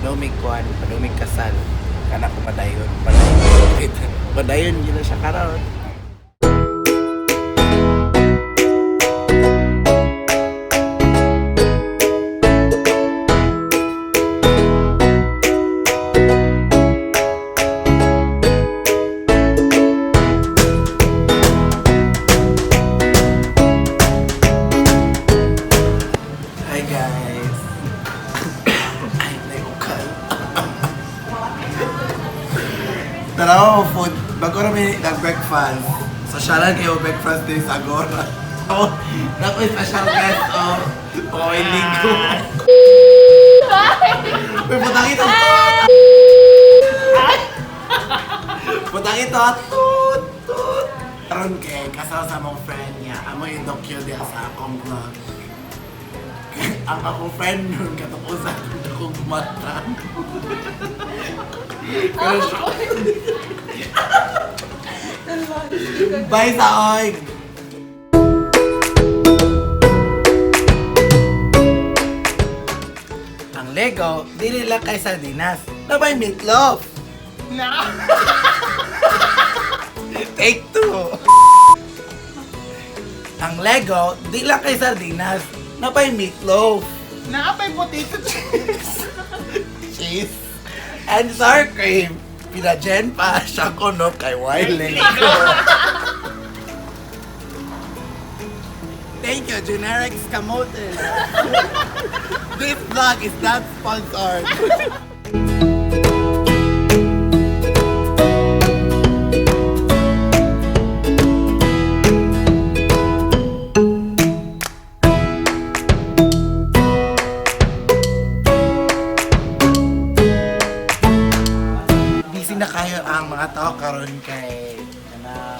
Padumig kuan, padumig kasal. Kana ko padayon, padayon. Padayon gyud na siya karon. Hi guys. Ay, naiukal. Tara mo food. Bago rami nag-breakfast. Sosyalan kayo breakfast din sa Agora. Oh, naku, special guest. Oh, oh, ligo. Uy, putang ito. Putang ito. Tut, tut. Karon kay kasal sa among friend niya. Amo yung dokyo diya sa akong vlog. Ang akong friend nun katupusan akong mata. Pero siya- Bye sa oig! Ang Lego, dili lang kay sardinas. Nabay meatloaf! Na! Take two! Ang Lego, di lang kay sardinas. Nabay meatloaf! Naapay potato chips! Cheese, and sour cream. Pinajen pa siya kuno kay Wiley. Thank you, Generics Kamote. This vlog is not sponsored. Busy na kayo ang mga tao karon kay na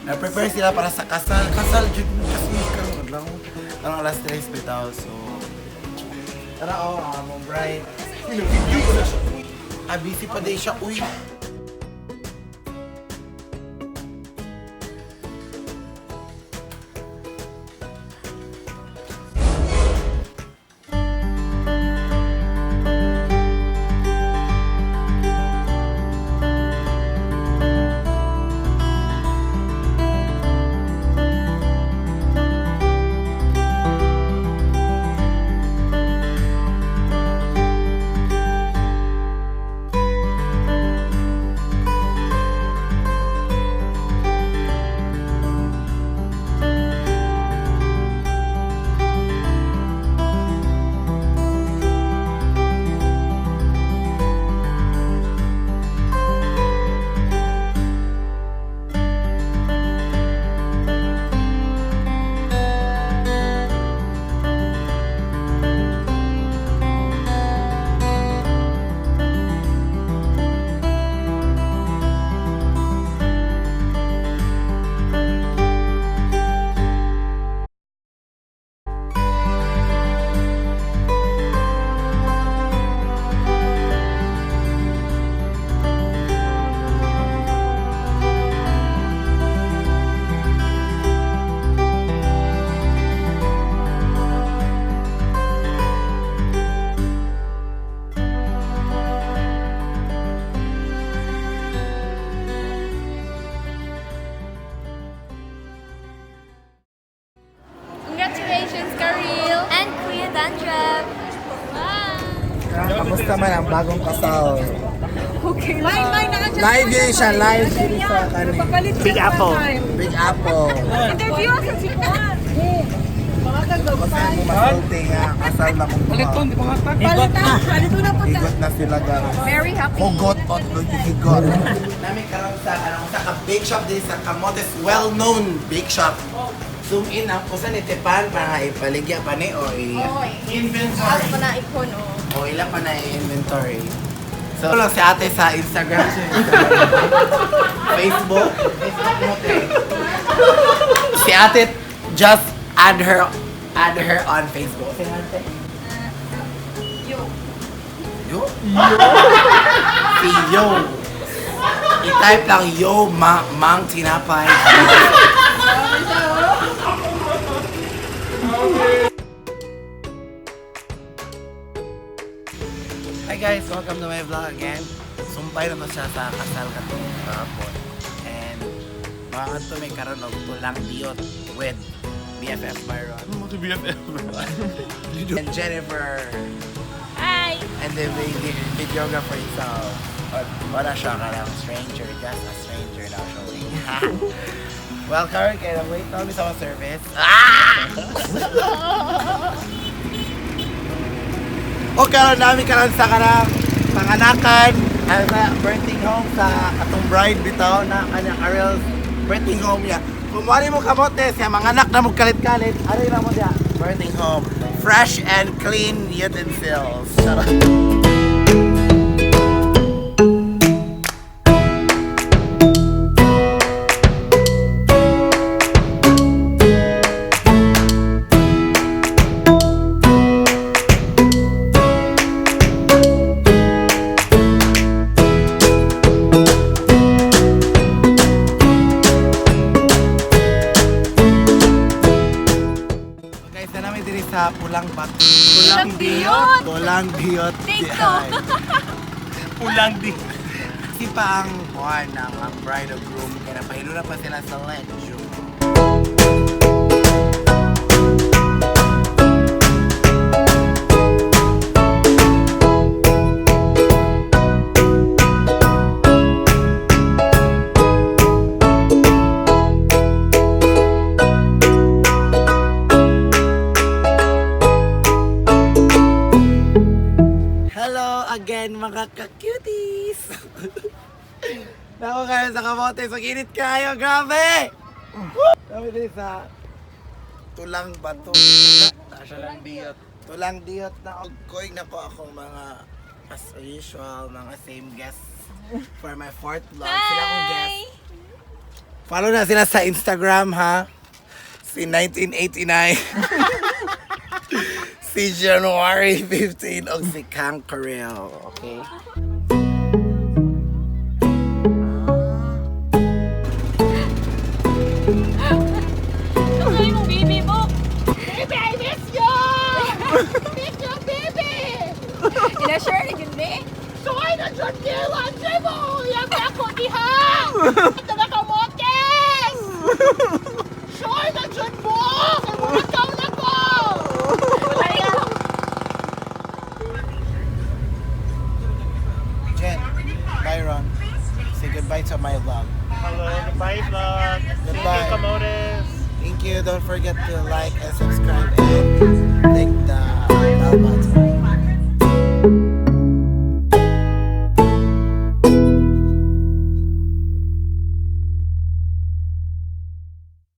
na-prepare sila para sa kasal. Kasal jud kasi karon adlaw. Karong alas 3 bitaw, so tara oh, ang among bride. Video ko na siya. Uy. Ah, busy pa din siya. Uy. Congratulations, Karil! And Kuya Dandruff. Wow! Kamusta man ang bagong kasal? Okay lang. Live yun siya, live yun sa kanin. Big Apple. Big Apple. Interview ako si Juan. Kasi mo masulti nga, kasal na kong Paliton, di ba nga tag? Palito na po. Higot na sila guys. Very happy. Hugot o higot. Namin karon sa anong sa ka bake shop din sa Camotes, well-known bake shop. Zoom in ang usa ni Tepan para ipaligya pa ni o i-inventory. Ako pa na ipon, oh. O ila pa na i-inventory. So lang si ate sa Instagram, sa Instagram. Facebook, Facebook mo te. Si ate just add her on Facebook. Si ate. Yo. Yo? Si Yo. I-type lang Yo Ma Mang Tinapay. Hi guys, welcome to my vlog again. Sumpay na to siya sa kasal katong kahapon. And mga to may karon og tulang diyot with BFF Byron. Ano mo BFF? And Jennifer. Hi! And the videographer itself. Wala siya ka lang, stranger, just a stranger now showing. Well, karon kaya wait na kami sa mga service. Ah! O karon nami karon sa kanang panganakan ay sa birthing home sa atong bride bitaw na kanya Karel's birthing home niya. Kung mo kamote siya mga anak na mo kalit-kalit, ari na mo diya birthing home. Fresh and clean utensils. Charot. So guys, na namin diri sa Pulang Bat. Pulang Diyot! Pulang Diyot. Take two. Pulang di. Si pa ang kuan ng ang bride or groom kaya napahilo na pa sila sa ledge. Hello again, mga ka-cuties! Nako kayo sa kamote, so init kayo, grabe! Woo! Kami din sa Tulang Bato. Tulang Diyot. Tulang Diyot na og koy na ko akong mga, as usual, mga same guests for my fourth vlog. Sila akong guest. Hi! Follow na sila sa Instagram ha. Si 1989. Si January 15 og si Kang Karel. Okay? Ano yung baby mo? Baby, I miss you! Miss you, baby! Ina-share na yun eh. So I na John Kela, Jemo! Yabi ako diha! Ito na kamotes! Sure na John mo! Kay mura ka na ko! Jen, Byron, say goodbye to my vlog. Hello, goodbye vlog. Goodbye. Thank you, kamotes. Thank you. Don't forget to like and subscribe and